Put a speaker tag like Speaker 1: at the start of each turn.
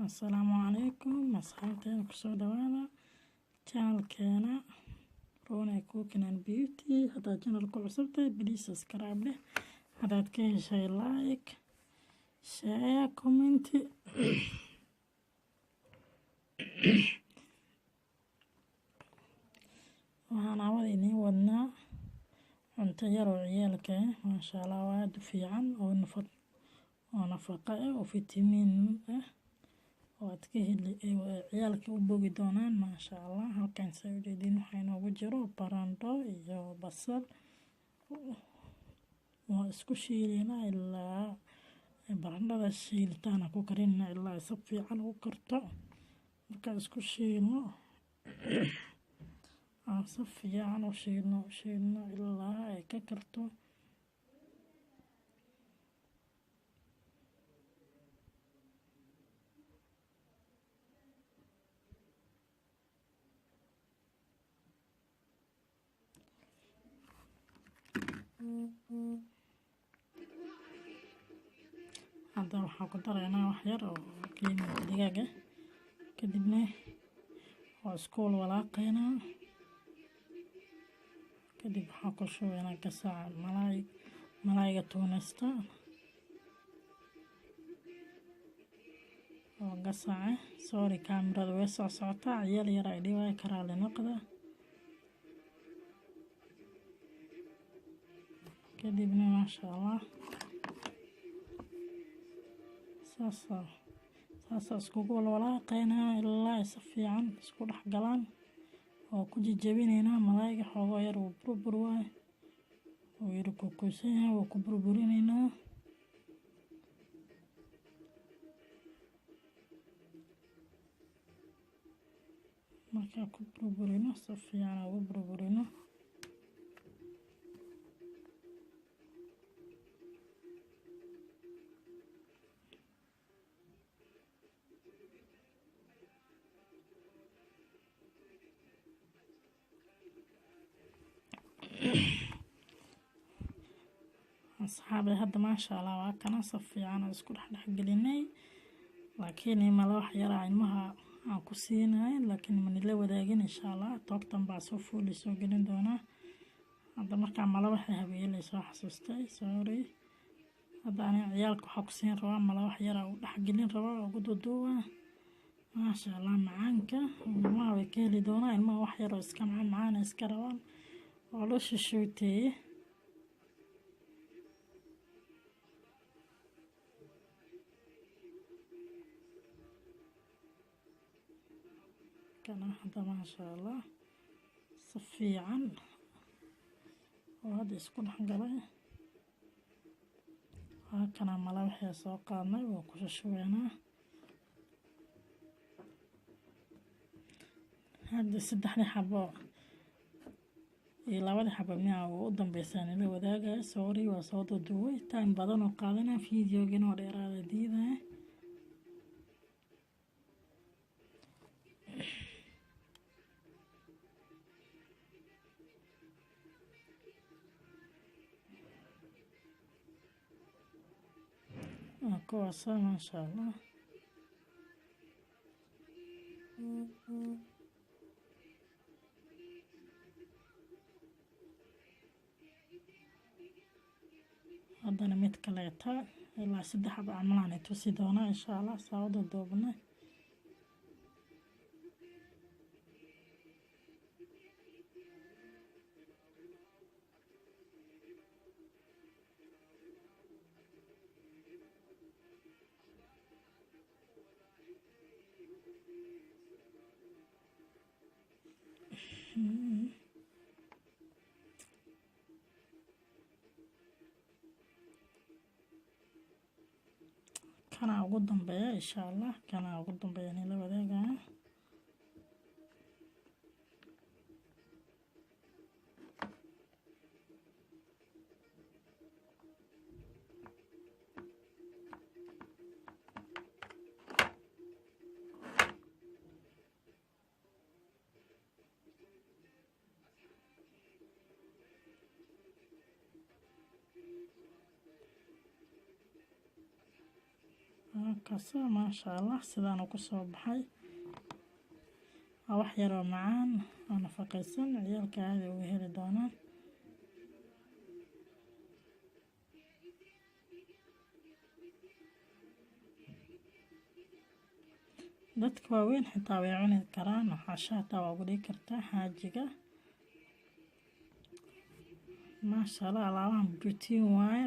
Speaker 1: Asalaamu calaykum asxaabteena, kusoo dhawaada channelkeena Rone Cooking and Beauty. Haddaad channelka cusubtahay, please subscribe dheh. Haddaad ka heshay, like, share, comment. Waxaan cawada idiin wadnaa cunto yar oo ciyaalka ah, maasha Allah, oo aada u fiican oo oo nafaqo ah oo fitamiin ah oo aad ka heli ciyaalka u bogi doonaan, maasha Allah. Halkan saa ujeediin waxaa inoogu jiro barandho iyo basal. Waa isku shiileynaa ilaa barandhada shiilitaana ku karinaa ilaa ay si fiican u karto. Markaan isku shiilno, aan si fiican u shiilno ilaa ay ka karto. Hadda waxaan ku daraynaa wax yar oo qiimaha digaaga, kadibna waa isku walaaqaynaa. Kadib waxaan ku shubaynaa gasaca malaay, malaayga tuunaysta oo gasaca. Sorry, kaamirada way soo socotaa, ciyaal yar ay dhibaay karaa noqda. Kadibna maasha Allah, saasa saasa iskugu walwalaaqaynaa ilaa ay si fiican isku dhex galaan oo ku jejebinaynaa. Malaayga xoogoo yar wuu burbur waay, wuu yar kukuusan yahay, wuu ku burburinaynaa. Markaa ku burburino, si fiican ugu burburino. Asxaabay, hadda maasha Allah, waa kana si fiican aan isku dhex gelinay, laakiin mala wax yaraa ilmaha aan ku siinay, laakiin manila wadaagin. Insha Allah toogtan baa soo fuuli soo gelin doonaa. Hadda markaa mala waxay habeeyey soo xasuustay, sorry. Hadda aniga ciyaalka waxaa ku siin rabaa mala wax yaraa u dhex gelin rabaa ugu duuduuba. Maasha Allah, macaanka ilmaha way ka heli doonaa. Ilmaha wax yaroo iska macaan macaan iska rabaan oo loo shishuuteeye. Kana hadda maasha Allah, si fiican oo hadda isku dhex galay. Waa kana mala waxaa soo qaadnay, waa ku shushubeynaa. Hadda saddexdii xabo iyo labadii xabo miyaa ugu dambeysaa nila wadaagaya. Sorry, waa soo duduway, time badan oo qaadanaya, videogina oo dheeraada diidaya. Waa kuwaasa, maasha Allah. Haddana mid kaleeta ilaa saddex xabo camalaan ay tusi doonaa, insha Allah, saa u duduubnay. Kana ugu dambeeya, insha Allah, kana ugu dambeeya nila wadaagaya. Kaasa maasha Allah sidaan ku soo baxay. Waa wax yar oo macaan oo nafaqaysan, ciyaalka aad uga heli doonaan. Dadka waaweyn xitaa way cuni karaan, casho xitaa waa ugu dhigi kartaa xaajiga. Maasha Allah, alaabahan borotiin waaye.